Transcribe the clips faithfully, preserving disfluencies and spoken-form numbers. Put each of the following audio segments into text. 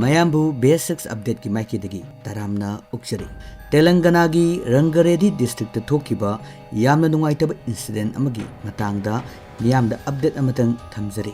ꯃꯌꯥꯝꯕꯨ ꯕꯤ ꯑꯦꯁ ꯁꯤꯛꯁ ꯑꯞꯗꯦꯠꯀꯤ ꯃꯥꯏꯀꯩꯗꯒꯤ ꯇꯔꯥꯝꯅ ꯑꯣꯛꯆꯔꯤ꯫ ꯇꯦꯂꯪꯒꯅꯥꯒꯤ ꯔꯪꯒꯔꯦꯗꯤ ꯗꯤꯁꯇ꯭ꯔꯤꯛꯇ ꯊꯣꯛꯈꯤꯕ ꯌꯥꯝꯅ ꯅꯨꯡꯉꯥꯏꯇꯕ ꯏꯟꯁꯤꯗꯦꯟ ꯑꯃꯒꯤ ꯃꯇꯥꯡꯗ ꯃꯤꯌꯥꯝꯗ ꯑꯞꯗꯦꯠ ꯑꯃꯇꯪ ꯊꯝꯖꯔꯤ꯫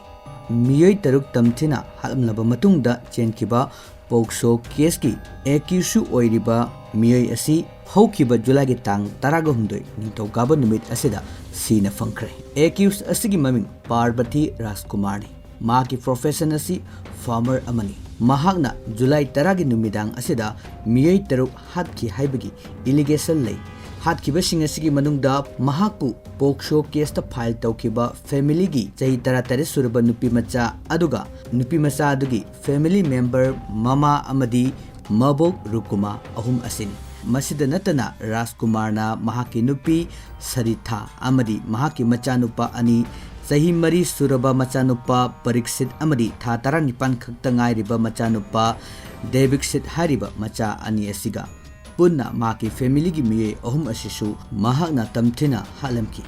ꯃꯤꯑꯣꯏ ꯇꯔꯨꯛ ꯇꯝꯊꯤꯅ ꯍꯥꯠꯂꯝꯂꯕ ꯃꯇꯨꯡꯗ ꯆꯦꯟꯈꯤꯕ ꯄꯣꯛꯁꯣ ꯀꯦꯁꯀꯤ ꯑꯦꯀ꯭ꯌꯨꯁꯁꯨ ꯑꯣꯏꯔꯤꯕ ꯃꯤꯑꯣꯏ ꯑꯁꯤ ꯍꯧꯈꯤꯕ ꯖꯨꯂꯥꯏꯒꯤ ꯇꯥꯡ ꯇꯔꯥꯒ ꯍꯨꯝꯗꯣꯏ, ꯅꯤꯡꯊꯧꯀꯥꯕ ꯅꯨꯃꯤꯠ ꯑꯁꯤꯗ ꯁꯤꯅ ꯐꯪꯈ꯭ꯔꯦ꯫ ꯑꯦꯀ꯭ꯌꯨꯁ ꯑꯁꯤꯒꯤ ꯃꯃꯤꯡ ꯄꯥꯔꯕꯊꯤ ꯔꯥꯖꯀꯨꯃꯥꯔꯅꯤ꯫ ꯃꯍꯥꯛꯀꯤ ꯄ꯭ꯔꯣꯐꯦꯁꯟ ꯑꯁꯤ ꯐꯥꯔꯃꯔ ꯑꯃꯅꯤ꯫ ꯃꯍꯥꯛꯅ ꯖꯨꯂꯥꯏ ꯇꯔꯥꯒꯤ ꯅꯨꯃꯤꯗꯥꯡ ꯑꯁꯤꯗ ꯃꯤꯑꯣꯏ ꯇꯔꯨꯛ ꯍꯥꯠꯈꯤ ꯍꯥꯏꯕꯒꯤ ꯑꯦꯂꯤꯒꯦꯁꯟ ꯂꯩ꯫ ꯍꯥꯠꯈꯤꯕꯁꯤꯡ ꯑꯁꯤꯒꯤ ꯃꯅꯨꯡꯗ ꯃꯍꯥꯛꯄꯨ ꯄꯣꯛꯁꯣ ꯀꯦꯁꯇ ꯐꯥꯏꯜ ꯇꯧꯈꯤꯕ ꯐꯦꯃꯤꯂꯤꯒꯤ ꯆꯍꯤ ꯇꯔꯥꯇꯔꯦꯠ ꯁꯨꯔꯕ ꯅꯨꯄꯤ ꯃꯆꯥ ꯑꯗꯨꯒ ꯅꯨꯄꯤ ꯃꯆꯥ ꯑꯗꯨꯒꯤ ꯐꯦꯃꯤꯂꯤ ꯃꯦꯝꯕꯔ, ꯃꯃꯥ ꯑꯃꯗꯤ ꯃꯕꯣꯛ ꯔꯨꯀꯨꯃꯥ ꯑꯍꯨꯝ ꯑꯁꯤꯅꯤ꯫ ꯃꯁꯤꯗ ꯅꯠꯇꯅ ꯔꯥꯖꯀꯨꯃꯥꯔꯅ ꯃꯍꯥꯛꯀꯤ ꯅꯨꯄꯤ ꯁꯔꯤꯊꯥ ꯑꯃꯗꯤ ꯃꯍꯥꯛꯀꯤ ꯃꯆꯥꯅꯨꯄꯥ ꯑꯅꯤ, ꯆꯍꯤ ꯃꯔꯤ ꯁꯨꯔꯕ ꯃꯆꯥꯅꯨꯄꯥ ꯄꯔꯤꯛꯁꯤꯠ ꯑꯃꯗꯤ ꯊꯥ ꯇꯔꯥꯅꯤꯄꯥꯟ ꯈꯛꯇ ꯉꯥꯏꯔꯤꯕ ꯃꯆꯥꯅꯨꯄꯥ ꯗꯦꯕꯤꯛꯁꯤꯠ ꯍꯥꯏꯔꯤꯕ ꯃꯆꯥ ꯑꯅꯤ ꯑꯁꯤꯒ ꯄꯨꯟꯅ ꯃꯍꯥꯛꯀꯤ ꯐꯦꯃꯤꯂꯤꯒꯤ ꯃꯤꯑꯣꯏ ꯑꯍꯨꯝ ꯑꯁꯤꯁꯨ ꯃꯍꯥꯛꯅ ꯇꯝꯊꯤꯅ ꯍꯥꯠꯂꯝꯈꯤ꯫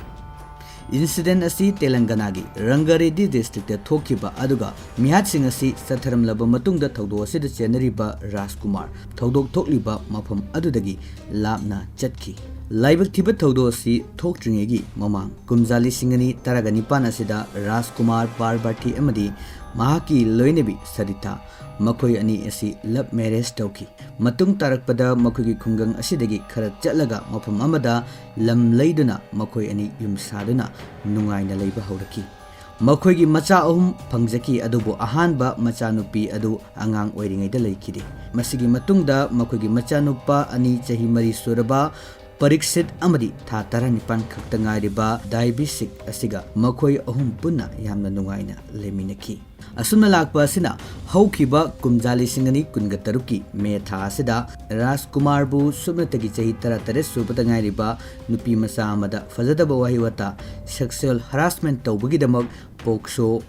ꯏꯟꯁꯤꯗꯦꯟ ꯑꯁꯤ ꯇꯦꯂꯪꯒꯅꯥꯒꯤ ꯔꯪꯒꯔꯦꯗꯤ ꯗꯤꯁꯇ꯭ꯔꯤꯛꯇ ꯊꯣꯛꯈꯤꯕ ꯑꯗꯨꯒ ꯃꯤꯍꯥꯠꯁꯤꯡ ꯑꯁꯤ ꯆꯠꯊꯔꯝꯂꯕ ꯃꯇꯨꯡꯗ ꯊꯧꯗꯣꯛ ꯑꯁꯤꯗ ꯆꯦꯟꯅꯔꯤꯕ ꯔꯥꯖꯀꯨꯃꯥꯔ ꯊꯧꯗꯣꯛ ꯊꯣꯛꯂꯤꯕ ꯃꯐꯝ ꯑꯗꯨꯗꯒꯤ ꯂꯥꯞꯅ ꯆꯠꯈꯤ꯫ ꯂꯥꯏꯕꯛ ꯊꯤꯕ ꯊꯧꯗꯣꯛ ꯑꯁꯤ ꯊꯣꯛꯇ꯭ꯔꯤꯉꯩꯒꯤ ꯃꯃꯥꯡ ꯀꯨꯝꯖꯥ ꯂꯤꯁꯤꯡ ꯑꯅꯤ ꯇꯔꯥꯒ ꯅꯤꯄꯥꯟ ꯑꯁꯤꯗ ꯔꯥꯖꯀꯨꯃꯥꯔ ꯄꯥꯔꯕꯊꯤ ꯑꯃꯗꯤ ꯃꯍꯥꯛꯀꯤ ꯂꯣꯏꯅꯕꯤ ꯁꯔꯤꯊꯥ, ꯃꯈꯣꯏ ꯑꯅꯤ ꯑꯁꯤ ꯂꯚ ꯃꯦꯔꯦꯖ ꯇꯧꯈꯤ꯫ ꯃꯇꯨꯡ ꯇꯥꯔꯛꯄꯗ ꯃꯈꯣꯏꯒꯤ ꯈꯨꯡꯒꯪ ꯑꯁꯤꯗꯒꯤ ꯈꯔ ꯆꯠꯂꯒ ꯃꯐꯝ ꯑꯃꯗ ꯂꯝ ꯂꯩꯗꯨꯅ ꯃꯈꯣꯏ ꯑꯅꯤ ꯌꯨꯝ ꯁꯥꯗꯨꯅ ꯅꯨꯡꯉꯥꯏꯅ ꯂꯩꯕ ꯍꯧꯔꯛꯈꯤ꯫ ꯃꯈꯣꯏꯒꯤ ꯃꯆꯥ ꯑꯍꯨꯝ ꯐꯪꯖꯈꯤ, ꯑꯗꯨꯕꯨ ꯑꯍꯥꯟꯕ ꯃꯆꯥꯅꯨꯄꯤ ꯑꯗꯨ ꯑꯉꯥꯡ ꯑꯣꯏꯔꯤꯉꯩꯗ ꯂꯩꯈꯤꯗꯦ꯫ ꯃꯁꯤꯒꯤ ꯃꯇꯨꯡꯗ ꯃꯈꯣꯏꯒꯤ ꯃꯆꯥꯅꯨꯄꯥ ꯑꯅꯤ, ꯆꯍꯤ ꯃꯔꯤ ꯁꯨꯔꯕ ꯄꯔꯤꯛꯁꯤꯠ ꯑꯃꯗꯤ ꯊꯥ ꯇꯔꯥꯅꯤꯄꯥꯟ ꯈꯛꯇ ꯉꯥꯏꯔꯤꯕ ꯗꯥꯏꯕꯤꯁꯤꯛ ꯑꯁꯤꯒ ꯃꯈꯣꯏ ꯑꯍꯨꯝ ꯄꯨꯟꯅ ꯌꯥꯝꯅ ꯅꯨꯡꯉꯥꯏꯅ ꯂꯩꯃꯤꯟꯅꯈꯤ꯫ ꯑꯁꯨꯝꯅ ꯂꯥꯛꯄ ꯑꯁꯤꯅ ꯍꯧꯈꯤꯕ ꯀꯨꯝꯖꯥ ꯂꯤꯁꯤꯡ ꯑꯅꯤ ꯀꯨꯟꯒ ꯇꯔꯨꯛꯀꯤ ꯃꯦ ꯊꯥ ꯑꯁꯤꯗ ꯔꯥꯖꯀꯨꯃꯥꯔꯕꯨ ꯁꯨꯞꯅꯇꯒꯤ ꯆꯍꯤ ꯇꯔꯥꯇꯔꯦꯠ ꯁꯨꯕꯗ ꯉꯥꯏꯔꯤꯕ ꯅꯨꯄꯤ ꯃꯆꯥ ꯑꯃꯗ ꯐꯖꯗꯕ ꯋꯥꯍꯩ ꯋꯥꯇꯥ, ꯁꯦꯛꯁꯨꯑꯦꯜ ꯍꯔꯥꯁꯃꯦꯟ ꯇꯧꯕꯒꯤꯗꯃꯛ ꯄꯣꯛꯁꯣ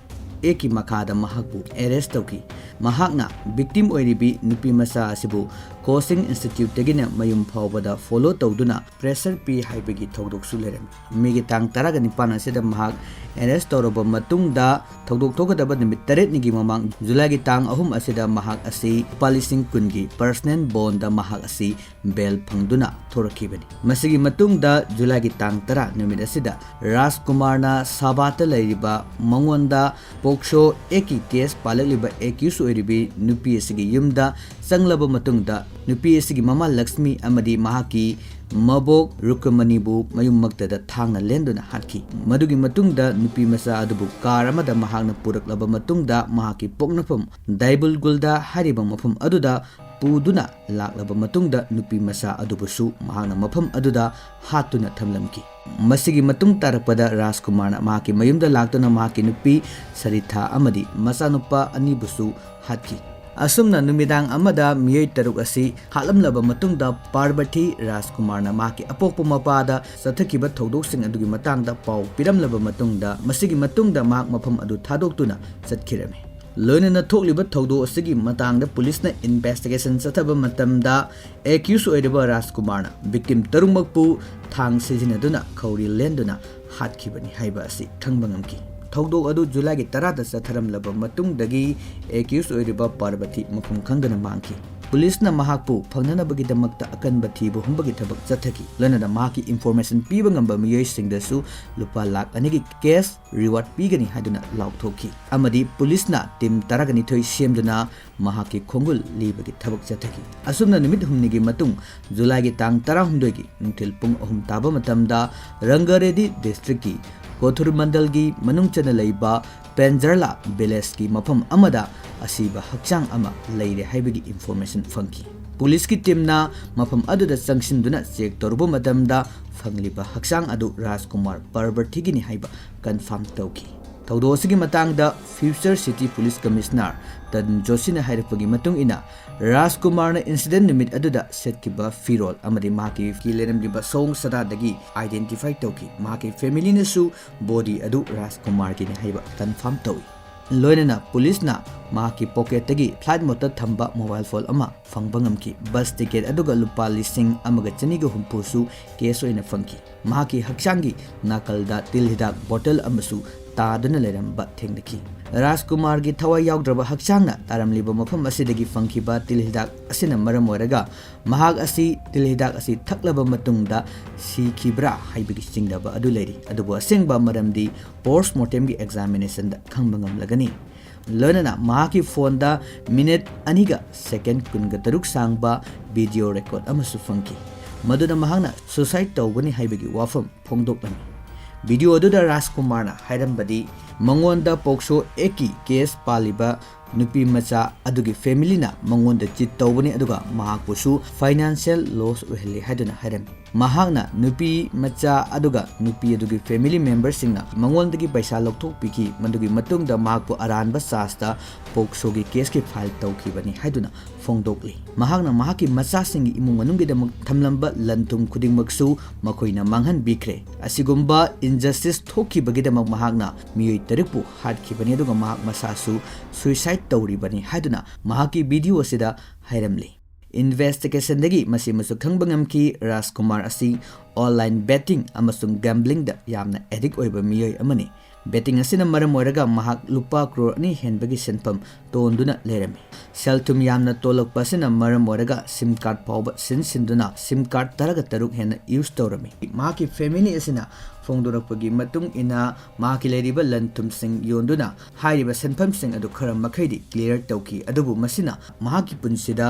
ꯑꯦꯛꯀꯤ ꯃꯈꯥꯗ ꯃꯍꯥꯛꯄꯨ ꯑꯦꯔꯦꯁ ꯇꯧꯈꯤ꯫ ꯃꯍꯥꯛꯅ ꯚꯤꯛꯇꯤꯝ ꯑꯣꯏꯔꯤꯕꯤ ꯅꯨꯄꯤ ꯃꯆꯥ ꯑꯁꯤꯕꯨ ꯀꯣꯆꯤꯡ ꯏꯟꯁꯇꯤꯇ꯭ꯌꯨꯠꯇꯒꯤꯅ ꯃꯌꯨꯝ ꯐꯥꯎꯕꯗ ꯐꯣꯂꯣ ꯇꯧꯗꯨꯅ ꯄ꯭ꯔꯦꯁꯔ ꯄꯤ ꯍꯥꯏꯕꯒꯤ ꯊꯧꯗꯣꯛꯁꯨ ꯂꯩꯔꯝꯃꯤ꯫ ꯃꯦꯒꯤ ꯇꯥꯡ ꯇꯔꯥꯒ ꯅꯤꯄꯥꯟ ꯑꯁꯤꯗ ꯃꯍꯥꯛ ꯑꯦꯔꯦꯁ ꯇꯧꯔꯕ ꯃꯇꯨꯡꯗ, ꯊꯧꯗꯣꯛ ꯊꯣꯛꯀꯗꯕ ꯅꯨꯃꯤꯠ ꯇꯔꯦꯠꯅꯤꯒꯤ ꯃꯃꯥꯡ, ꯖꯨꯂꯥꯏꯒꯤ ꯇꯥꯡ ꯑꯍꯨꯝ ꯑꯁꯤꯗ ꯃꯍꯥꯛ ꯑꯁꯤ ꯂꯨꯄꯥ ꯂꯤꯁꯤꯡ ꯀꯨꯟꯒꯤ ꯄꯔꯁꯅꯦꯜ ꯕꯣꯟꯗ ꯃꯍꯥꯛ ꯑꯁꯤ ꯕꯦꯜ ꯐꯪꯗꯨꯅ ꯊꯣꯔꯛꯈꯤꯕꯅꯤ꯫ ꯃꯁꯤꯒꯤ ꯃꯇꯨꯡꯗ ꯖꯨꯂꯥꯏꯒꯤ ꯇꯥꯡ ꯇꯔꯥ ꯅꯨꯃꯤꯠ ꯑꯁꯤꯗ ꯔꯥꯖꯀꯨꯃꯥꯔꯅ ꯁꯥꯕꯥꯠꯇ ꯂꯩꯔꯤꯕ ꯃꯉꯣꯟꯗ ꯄꯣꯛꯁꯣ ꯑꯦꯛꯀꯤ ꯀꯦꯁ ꯄꯥꯜꯂꯛꯂꯤꯕ ꯑꯦꯀ꯭ꯌꯨꯁ ꯑꯣꯏꯔꯤꯕꯤ ꯅꯨꯄꯤ ꯑꯁꯤꯒꯤ ꯌꯨꯝꯗ ꯆꯪꯂꯕ ꯃꯇꯨꯡꯗ, ꯅꯨꯄꯤ ꯑꯁꯤꯒꯤ ꯃꯃꯥ ꯂꯛꯁꯃꯤ ꯑꯃꯗꯤ ꯃꯍꯥꯛꯀꯤ ꯃꯕꯣꯛ ꯔꯨꯀꯃꯅꯤꯕꯨ ꯃꯌꯨꯝꯃꯛꯇꯗ ꯊꯥꯡꯅ ꯂꯦꯟꯗꯨꯅ ꯍꯥꯠꯈꯤ꯫ ꯃꯗꯨꯒꯤ ꯃꯇꯨꯡꯗ ꯅꯨꯄꯤ ꯃꯆꯥ ꯑꯗꯨꯕꯨ ꯀꯥꯔ ꯑꯃꯗ ꯃꯍꯥꯛꯅ ꯄꯨꯔꯛꯂꯕ ꯃꯇꯨꯡꯗ, ꯃꯍꯥꯛꯀꯤ ꯄꯣꯛꯅꯐꯝ ꯗꯥꯏꯕꯨꯜꯒꯨꯜꯗ ꯍꯥꯏꯔꯤꯕ ꯃꯐꯝ ꯑꯗꯨꯗ ꯄꯨꯗꯨꯅ ꯂꯥꯛꯂꯕ ꯃꯇꯨꯡꯗ, ꯅꯨꯄꯤ ꯃꯆꯥ ꯑꯗꯨꯕꯨꯁꯨ ꯃꯍꯥꯛꯅ ꯃꯐꯝ ꯑꯗꯨꯗ ꯍꯥꯠꯇꯨꯅ ꯊꯝꯂꯝꯈꯤ꯫ ꯃꯁꯤꯒꯤ ꯃꯇꯨꯡ ꯇꯥꯔꯛꯄꯗ ꯔꯥꯖꯀꯨꯃꯥꯔꯅ ꯃꯍꯥꯛꯀꯤ ꯃꯌꯨꯝꯗ ꯂꯥꯛꯇꯨꯅ ꯃꯍꯥꯛꯀꯤ ꯅꯨꯄꯤ ꯁꯔꯤꯊꯥ ꯑꯃꯗꯤ ꯃꯆꯥꯅꯨꯄꯥ ꯑꯅꯤꯕꯨꯁꯨ ꯍꯥꯠꯈꯤ꯫ ꯑꯁꯨꯝꯅ ꯅꯨꯃꯤꯗꯥꯡ ꯑꯃꯗ ꯃꯤꯑꯣꯏ ꯇꯔꯨꯛ ꯑꯁꯤ ꯍꯥꯠꯂꯝꯂꯕ ꯃꯇꯨꯡꯗ, ꯄꯥꯔꯕꯊꯤ ꯔꯥꯖꯀꯨꯃꯥꯔꯅ ꯃꯍꯥꯛꯀꯤ ꯑꯄꯣꯛꯄ ꯃꯄꯥꯗ ꯆꯠꯊꯈꯤꯕ ꯊꯧꯗꯣꯛꯁꯤꯡ ꯑꯗꯨꯒꯤ ꯃꯇꯥꯡꯗ ꯄꯥꯎ ꯄꯤꯔꯝꯂꯕ ꯃꯇꯨꯡꯗ, ꯃꯁꯤꯒꯤ ꯃꯇꯨꯡꯗ ꯃꯍꯥꯛ ꯃꯐꯝ ꯑꯗꯨ ꯊꯥꯗꯣꯛꯇꯨꯅ ꯆꯠꯈꯤꯔꯝꯃꯤ꯫ ꯂꯣꯏꯅꯅ ꯊꯣꯛꯂꯤꯕ ꯊꯧꯗꯣꯛ ꯑꯁꯤꯒꯤ ꯃꯇꯥꯡꯗ ꯄꯨꯂꯤꯁꯅ ꯏꯟꯚꯦꯁꯇꯤꯒꯦꯁꯟ ꯆꯠꯊꯕ ꯃꯇꯝꯗ, ꯑꯦꯀ꯭ꯌꯨꯁ ꯑꯣꯏꯔꯤꯕ ꯔꯥꯖꯀꯨꯃꯥꯔꯅ ꯚꯤꯛꯇꯤꯝ ꯇꯔꯨꯛꯃꯛꯄꯨ ꯊꯥꯡ ꯁꯤꯖꯤꯟꯅꯗꯨꯅ ꯈꯧꯔꯤ ꯂꯦꯟꯗꯨꯅ ꯍꯥꯠꯈꯤꯕꯅꯤ ꯍꯥꯏꯕ ꯑꯁꯤ ꯈꯪꯕ ꯉꯝꯈꯤ꯫ ꯊꯧꯗꯣꯛ ꯑꯗꯨ ꯖꯨꯂꯥꯏꯒꯤ ꯇꯔꯥꯗ ꯆꯠꯊꯔꯝꯂꯕ ꯃꯇꯨꯡꯗꯒꯤ, ꯑꯦꯀ꯭ꯌꯨꯁ ꯑꯣꯏꯔꯤꯕ ꯄꯥꯔꯕꯊꯤ ꯃꯐꯝ ꯈꯪꯗꯅ ꯃꯥꯡꯈꯤ꯫ ꯄꯨꯂꯤꯁꯅ ꯃꯍꯥꯛꯄꯨ ꯐꯪꯅꯅꯕꯒꯤꯗꯃꯛꯇ ꯑꯀꯟꯕ ꯊꯤꯕ ꯍꯨꯝꯕꯒꯤ ꯊꯕꯛ ꯆꯠꯊꯈꯤ꯫ ꯂꯣꯏꯅꯅ ꯃꯍꯥꯛꯀꯤ ꯏꯟꯐꯣꯔꯃꯦꯁꯟ ꯄꯤꯕ ꯉꯝꯕ ꯃꯤꯑꯣꯏꯁꯤꯡꯗꯁꯨ ꯂꯨꯄꯥ ꯂꯥꯈ ꯑꯅꯤꯒꯤ ꯀꯦꯁ ꯔꯤꯋꯥꯔꯗ ꯄꯤꯒꯅꯤ ꯍꯥꯏꯗꯨꯅ ꯂꯥꯎꯊꯣꯛꯈꯤ ꯑꯃꯗꯤ ꯄꯨꯂꯤꯁꯅ ꯇꯤꯝ ꯇꯔꯥꯒ ꯅꯤꯊꯣꯏ ꯁꯦꯝꯗꯨꯅ ꯃꯍꯥꯛꯀꯤ ꯈꯣꯡꯒꯨꯜ ꯂꯤꯕꯒꯤ ꯊꯕꯛ ꯆꯠꯊꯈꯤ꯫ ꯑꯁꯨꯝꯅ ꯅꯨꯃꯤꯠ ꯍꯨꯝꯅꯤꯒꯤ ꯃꯇꯨꯡ, ꯖꯨꯂꯥꯏꯒꯤ ꯇꯥꯡ ꯇꯔꯥꯍꯨꯝꯗꯣꯏꯒꯤ ꯅꯨꯡꯊꯤꯜ ꯄꯨꯡ ꯑꯍꯨꯝ ꯇꯥꯕ ꯃꯇꯝꯗ, ꯔꯪꯒꯔꯦꯗꯤ ꯗꯤꯁꯇ꯭ꯔꯤꯛꯀꯤ ꯀꯣꯊꯨꯔ ꯃꯟꯗꯜꯒꯤ ꯃꯅꯨꯡ ꯆꯟꯅ ꯂꯩꯕ ꯄꯦꯟꯖꯔꯂꯥ ꯚꯤꯂꯦꯖꯀꯤ ꯃꯐꯝ ꯑꯃꯗ ꯑꯁꯤꯕ ꯍꯛꯆꯥꯡ ꯑꯃ ꯂꯩꯔꯦ ꯍꯥꯏꯕꯒꯤ ꯏꯟꯐꯣꯔꯃꯦꯁꯟ ꯐꯪꯈꯤ꯫ ꯄꯨꯂꯤꯁꯀꯤ ꯇꯤꯝꯅ ꯃꯐꯝ ꯑꯗꯨꯗ ꯆꯪꯁꯤꯟꯗꯨꯅ ꯆꯦꯛ ꯇꯧꯔꯨꯕ ꯃꯇꯝꯗ, ꯐꯪꯂꯤꯕ ꯍꯛꯆꯥꯡ ꯑꯗꯨ ꯔꯥꯖꯀꯨꯃꯥꯔ ꯄꯥꯔꯕꯊꯤꯒꯤꯅꯤ ꯍꯥꯏꯕ ꯀꯟꯐꯥꯔꯝ ꯇꯧꯈꯤ꯫ ꯊꯧꯗꯣꯛ ꯑꯁꯤꯒꯤ ꯃꯇꯥꯡꯗ future city police commissioner Tarun ꯖꯣꯁꯤꯅ ꯍꯥꯏꯔꯛꯄꯒꯤ ꯃꯇꯨꯡ ꯏꯟꯅ, ꯔꯥꯖꯀꯨꯃꯥꯔꯅ ꯏꯟꯁꯤꯗꯦꯟ ꯅꯨꯃꯤꯠ ꯑꯗꯨꯗ ꯁꯦꯠꯈꯤꯕ ꯐꯤꯔꯣꯜ ꯑꯃꯗꯤ ꯃꯍꯥꯛꯀꯤ ꯀꯤ ꯂꯩꯔꯝꯂꯤꯕ ꯁꯑꯣꯡ ꯁꯥꯗꯥꯗꯒꯤ ꯑꯥꯏꯗꯦꯟꯇꯤꯐꯥꯏ ꯇꯧꯈꯤ꯫ ꯃꯍꯥꯛꯀꯤ ꯐꯦꯃꯤꯂꯤꯅꯁꯨ ꯕꯣꯗꯤ ꯑꯗꯨ ꯔꯥꯖꯀꯨꯃꯥꯔꯒꯤꯅꯤ ꯍꯥꯏꯕ ꯀꯟꯐꯥꯔꯝ ꯇꯧꯏ꯫ ꯂꯣꯏꯅꯅ ꯄꯨꯂꯤꯁꯅ ꯃꯍꯥꯛꯀꯤ ꯄꯣꯀꯦꯠꯇꯒꯤ flight mode ꯇ ꯊꯝꯕ mobile phone ꯑꯃ ꯐꯪꯕ ꯉꯝꯈꯤ꯫ Bus ticket ꯑꯗꯨꯒ ꯂꯨꯄꯥ ꯂꯤꯁꯤꯡ ꯑꯃꯒ ꯆꯅꯤꯒ ꯍꯨꯝꯐꯨꯁꯨ cash ꯑꯣꯏꯅ ꯐꯪꯈꯤ꯫ ꯃꯍꯥꯛꯀꯤ ꯍꯛꯆꯥꯡꯒꯤ ꯅꯥꯀꯜꯗ ꯇꯤꯜ ꯍꯤꯗꯥꯛ bottle ꯑꯃꯁꯨ ꯇꯥꯗꯨꯅ ꯂꯩꯔꯝꯕ ꯊꯦꯡꯅꯈꯤ꯫ ꯔꯥꯖꯀꯨꯃꯥꯔꯒꯤ ꯊꯋꯥꯏ ꯌꯥꯎꯗ꯭ꯔꯕ ꯍꯛꯆꯥꯡꯅ ꯇꯥꯔꯝꯂꯤꯕ ꯃꯐꯝ ꯑꯁꯤꯗꯒꯤ ꯐꯪꯈꯤꯕ ꯇꯤꯜ ꯍꯤꯗꯥꯛ ꯑꯁꯤꯅ ꯃꯔꯝ ꯑꯣꯏꯔꯒ ꯃꯍꯥꯛ ꯑꯁꯤ ꯇꯤꯜ ꯍꯤꯗꯥꯛ ꯑꯁꯤ ꯊꯛꯂꯕ ꯃꯇꯨꯡꯗ ꯁꯤꯈꯤꯕ꯭ꯔꯥ ꯍꯥꯏꯕꯒꯤ ꯆꯤꯡꯅꯕ ꯑꯗꯨ ꯂꯩꯔꯤ꯫ ꯑꯗꯨꯕꯨ ꯑꯁꯦꯡꯕ ꯃꯔꯝꯗꯤ post mortem ꯒꯤ examination ꯗ ꯈꯪꯕ ꯉꯝꯂꯒꯅꯤ꯫ ꯂꯣꯏꯅꯅ ꯃꯍꯥꯛꯀꯤ phone ꯗ minute ꯑꯅꯤꯒ second ꯀꯨꯟꯒ ꯇꯔꯨꯛ ꯁꯥꯡꯕ video record ꯑꯃꯁꯨ ꯐꯪꯈꯤ, ꯃꯗꯨꯅ ꯃꯍꯥꯛꯅ suicide ꯇꯧꯒꯅꯤ ꯍꯥꯏꯕꯒꯤ ꯋꯥꯐꯝ ꯐꯣꯡꯗꯣꯛꯂꯝꯃꯤ꯫ Video ꯑꯗꯨꯗ ꯔꯥꯖꯀꯨꯃꯥꯔꯅ ꯍꯥꯏꯔꯝꯕꯗꯤ, ꯃꯉꯣꯟꯗ POCSO Act ꯀꯤ case ꯄꯥꯜꯂꯤꯕ ꯅꯨꯄꯤ ꯃꯆꯥ ꯑꯗꯨꯒꯤ family ꯅ ꯃꯉꯣꯟꯗ cheat ꯇꯧꯕꯅꯤ, ꯑꯗꯨꯒ ꯃꯍꯥꯛꯄꯨꯁꯨ financial loss ꯑꯣꯏꯍꯜꯂꯤ ꯍꯥꯏꯗꯨꯅ ꯍꯥꯏꯔꯝꯃꯤ꯫ ꯃꯍꯥꯛꯅ ꯅꯨꯄꯤ ꯃꯆꯥ ꯑꯗꯨꯒ ꯅꯨꯄꯤ ꯑꯗꯨꯒꯤ family member ꯁꯤꯡꯅ ꯃꯉꯣꯟꯗꯒꯤ ꯄꯩꯁꯥ ꯂꯧꯊꯣꯛꯄꯤꯈꯤ, ꯃꯗꯨꯒꯤ ꯃꯇꯨꯡꯗ ꯃꯍꯥꯛꯄꯨ ꯑꯔꯥꯟꯕ charge ꯇ POCSO ꯒꯤ case ꯀꯤ file ꯇꯧꯈꯤꯕꯅꯤ ꯍꯥꯏꯗꯨꯅ ꯐꯣꯡꯗꯣꯛꯂꯤ꯫ ꯃꯍꯥꯛꯅ ꯃꯍꯥꯛꯀꯤ ꯃꯆꯥꯁꯤꯡꯒꯤ ꯏꯃꯨꯡ ꯃꯅꯨꯡꯒꯤꯗꯃꯛ ꯊꯝꯂꯝꯕ ꯂꯟ ꯊꯨꯝ ꯈꯨꯗꯤꯡꯃꯛꯁꯨ ꯃꯈꯣꯏꯅ ꯃꯥꯡꯍꯟꯕꯤꯈ꯭ꯔꯦ꯫ ꯑꯁꯤꯒꯨꯝꯕ injustice ꯊꯣꯛꯈꯤꯕꯒꯤꯗꯃꯛ ꯃꯍꯥꯛꯅ ꯃꯤꯑꯣꯏ ꯇꯔꯨꯛꯄꯨ ꯍꯥꯠꯈꯤꯕꯅꯤ, ꯑꯗꯨꯒ ꯃꯍꯥꯛ ꯃꯁꯥꯁꯨ suicide ꯇꯧꯔꯤꯕꯅꯤ ꯍꯥꯏꯗꯨꯅ ꯃꯍꯥꯛꯀꯤ video ꯑꯁꯤꯗ ꯍꯥꯏꯔꯝꯂꯤ꯫ Investigation ꯗꯒꯤ ꯃꯁꯤꯃꯁꯨ ꯈꯪꯕ ꯉꯝꯈꯤ, ꯔꯥꯖꯀꯨꯃꯥꯔ ꯑꯁꯤ online betting ꯑꯃꯁꯨꯡ gambling ꯗ ꯌꯥꯝꯅ addict ꯑꯣꯏꯕ ꯃꯤꯑꯣꯏ ꯑꯃꯅꯤ꯫ Betting ꯑꯁꯤꯅ ꯃꯔꯝ ꯑꯣꯏꯔꯒ ꯃꯍꯥꯛ ꯂꯨꯄꯥ ꯀ꯭ꯔꯣꯔ ꯑꯅꯤ ꯍꯦꯟꯕꯒꯤ ꯁꯦꯟꯐꯝ ꯇꯣꯟꯗꯨꯅ ꯂꯩꯔꯝꯃꯤ꯫ ꯁꯦꯜ ꯊꯨꯝ ꯌꯥꯝꯅ ꯇꯣꯜꯂꯛꯄ ꯑꯁꯤꯅ ꯃꯔꯝ ꯑꯣꯏꯔꯒ SIM card ꯐꯥꯎꯕ ꯁꯤꯟ ꯁꯤꯟꯗꯨꯅ SIM card ꯇꯔꯥꯒ ꯇꯔꯨꯛ ꯍꯦꯟꯅ use ꯇꯧꯔꯝꯃꯤ꯫ ꯃꯍꯥꯛꯀꯤ family ꯑꯁꯤꯅ ꯐꯣꯡꯗꯣꯔꯛꯄꯒꯤ ꯃꯇꯨꯡ ꯏꯟꯅ ꯃꯍꯥꯛꯀꯤ ꯂꯩꯔꯤꯕ ꯂꯟ ꯊꯨꯝꯁꯤꯡ ꯌꯣꯟꯗꯨꯅ ꯍꯥꯏꯔꯤꯕ ꯁꯦꯟꯐꯝꯁꯤꯡ ꯑꯗꯨ ꯈꯔ ꯃꯈꯩꯗꯤ clear ꯇꯧꯈꯤ, ꯑꯗꯨꯕꯨ ꯃꯁꯤꯅ ꯃꯍꯥꯛꯀꯤ ꯄꯨꯟꯁꯤꯗ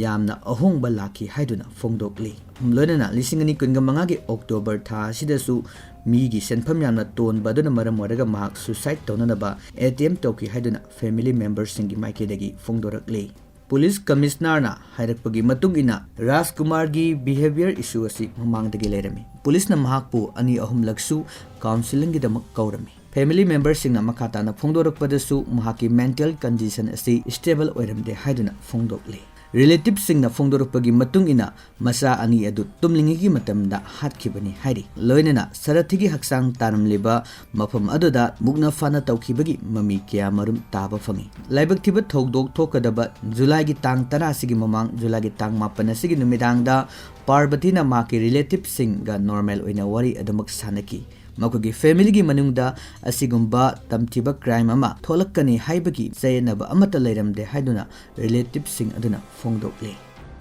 ꯌꯥꯝꯅ ꯑꯍꯣꯡꯕ ꯂꯥꯛꯈꯤ ꯍꯥꯏꯗꯨꯅ ꯐꯣꯡꯗꯣꯛꯂꯤ꯫ ꯂꯣꯏꯅꯅ ꯂꯤꯁꯤꯡ ꯑꯅꯤ ꯀꯨꯟꯒ ꯃꯉꯥꯒꯤ October ꯊꯥ ꯑꯁꯤꯗꯁꯨ ꯃꯤꯒꯤ ꯁꯦꯟꯐꯝ ꯌꯥꯝꯅ ꯇꯣꯟꯕ ꯑꯗꯨꯅ ꯃꯔꯝ ꯑꯣꯏꯔꯒ ꯃꯍꯥꯛ suicide ꯇꯧꯅꯅꯕ attempt ꯇꯧꯈꯤ ꯍꯥꯏꯗꯨꯅ family member ꯁꯤꯡꯒꯤ ꯃꯥꯏꯀꯩꯗꯒꯤ ꯐꯣꯡꯗꯣꯔꯛꯂꯤ꯫ Police Commissioner ꯅ ꯍꯥꯏꯔꯛꯄꯒꯤ ꯃꯇꯨꯡ ꯏꯟꯅ, ꯔꯥꯖꯀꯨꯃꯥꯔꯒꯤ behaviour issue ꯑꯁꯤ ꯃꯃꯥꯡꯗꯒꯤ ꯂꯩꯔꯝꯃꯤ꯫ Police ꯅ ꯃꯍꯥꯛꯄꯨ ꯑꯅꯤ ꯑꯍꯨꯝꯂꯛꯁꯨ counselling ꯒꯤꯗꯃꯛ ꯀꯧꯔꯝꯃꯤ꯫ Family member ꯁꯤꯡꯅ ꯃꯈꯥ ꯇꯥꯅ ꯐꯣꯡꯗꯣꯔꯛꯄꯗꯁꯨ ꯃꯍꯥꯛꯀꯤ mental condition ꯑꯁꯤ stable ꯑꯣꯏꯔꯝꯗꯦ ꯍꯥꯏꯗꯨꯅ ꯐꯣꯡꯗꯣꯛꯂꯤ꯫ Relativeꯁꯤꯡꯅ ꯐꯣꯡꯗꯣꯔꯛꯄꯒꯤ ꯃꯇꯨꯡ ꯏꯟꯅ, ꯃꯆꯥ ꯑꯅꯤ ꯑꯗꯨ ꯇꯨꯝꯂꯤꯉꯩꯒꯤ ꯃꯇꯝꯗ ꯍꯥꯠꯈꯤꯕꯅꯤ ꯍꯥꯏꯔꯤ꯫ ꯂꯣꯏꯅꯅ ꯁꯥꯔꯊꯤꯒꯤ ꯍꯛꯆꯥꯡ ꯇꯥꯔꯝꯂꯤꯕ ꯃꯐꯝ ꯑꯗꯨꯗ ꯃꯨꯛꯅ ꯐꯥꯅ ꯇꯧꯈꯤꯕꯒꯤ ꯃꯃꯤ ꯀꯌꯥꯃꯔꯨꯝ ꯇꯥꯕ ꯐꯪꯏ꯫ ꯂꯥꯏꯕꯛ ꯊꯤꯕ ꯊꯧꯗꯣꯛ ꯊꯣꯛꯀꯗꯕ ꯖꯨꯂꯥꯏꯒꯤ ꯇꯥꯡ ꯇꯔꯥ ꯑꯁꯤꯒꯤ ꯃꯃꯥꯡ, ꯖꯨꯂꯥꯏꯒꯤ ꯇꯥꯡ ꯃꯥꯄꯟ ꯑꯁꯤꯒꯤ ꯅꯨꯃꯤꯗꯥꯡꯗ ꯄꯥꯔꯕꯇꯤꯅ ꯃꯍꯥꯛꯀꯤ relativeꯁꯤꯡꯒ normal ꯑꯣꯏꯅ ꯋꯥꯔꯤ ꯑꯗꯨꯃꯛ ꯁꯥꯟꯅꯈꯤ꯫ ꯃꯈꯣꯏꯒꯤ familyꯒꯤ ꯃꯅꯨꯡꯗ ꯑꯁꯤꯒꯨꯝꯕ ꯇꯝꯊꯤꯕ crime ꯑꯃ ꯊꯣꯛꯂꯛꯀꯅꯤ ꯍꯥꯏꯕꯒꯤ ꯆꯌꯦꯠꯅꯕ ꯑꯃꯠꯇ ꯂꯩꯔꯝꯗꯦ ꯍꯥꯏꯗꯨꯅ relativeꯁꯤꯡ ꯑꯗꯨꯅ ꯐꯣꯡꯗꯣꯛꯂꯤ꯫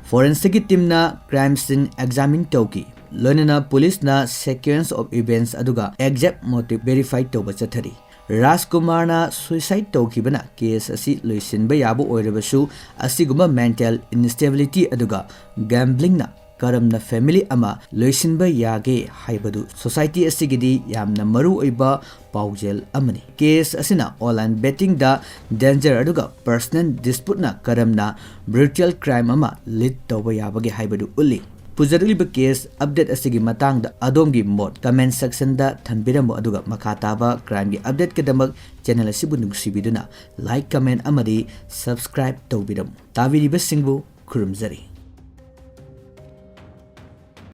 Forensic teamꯅ crime scene examine ꯇꯧꯈꯤ, ꯂꯣꯏꯅꯅ policeꯅ sequence of events ꯑꯗꯨꯒ exact motive verify ꯇꯧꯕ ꯆꯠꯊꯔꯤ꯫ ꯔꯥꯖꯀꯨꯃꯥꯔꯅ suicide ꯇꯧꯈꯤꯕꯅ case ꯑꯁꯤ ꯂꯣꯏꯁꯤꯟꯕ ꯌꯥꯕ ꯑꯣꯏꯔꯕꯁꯨ, ꯑꯁꯤꯒꯨꯝꯕ mental instability ꯑꯗꯨꯒ gamblingꯅ ꯀꯔꯝꯅ family ꯑꯃ ꯂꯣꯏꯁꯤꯟꯕ ꯌꯥꯒꯦ ꯍꯥꯏꯕꯗꯨ society ꯑꯁꯤꯒꯤꯗꯤ ꯌꯥꯝꯅ ꯃꯔꯨ ꯑꯣꯏꯕ ꯄꯥꯎꯖꯦꯜ ꯑꯃꯅꯤ꯫ Case ꯑꯁꯤꯅ online bettingꯗ danger ꯑꯗꯨꯒ personal disputeꯅ ꯀꯔꯝꯅ brutal crime ꯑꯃ lead ꯇꯧꯕ ꯌꯥꯕꯒꯦ ꯍꯥꯏꯕꯗꯨ ꯎꯠꯂꯤ꯫ ꯄꯨꯖꯔꯛꯂꯤꯕ case update ꯑꯁꯤꯒꯤ ꯃꯇꯥꯡꯗ ꯑꯗꯣꯝꯒꯤ ꯃꯣꯠ comment sectionꯗ ꯊꯝꯕꯤꯔꯝꯃꯨ, ꯑꯗꯨꯒ ꯃꯈꯥ ꯇꯥꯕ crimeꯒꯤ updateꯀꯤꯗꯃꯛ channel ꯑꯁꯤꯕꯨ ꯅꯨꯡꯁꯤꯕꯤꯗꯨꯅ like, comment ꯑꯃꯗꯤ subscribe ꯇꯧꯕꯤꯔꯝꯃꯨ꯫ ꯇꯥꯕꯤꯔꯤꯕꯁꯤꯡꯕꯨ ꯈꯨꯔꯨꯝꯖꯔꯤ꯫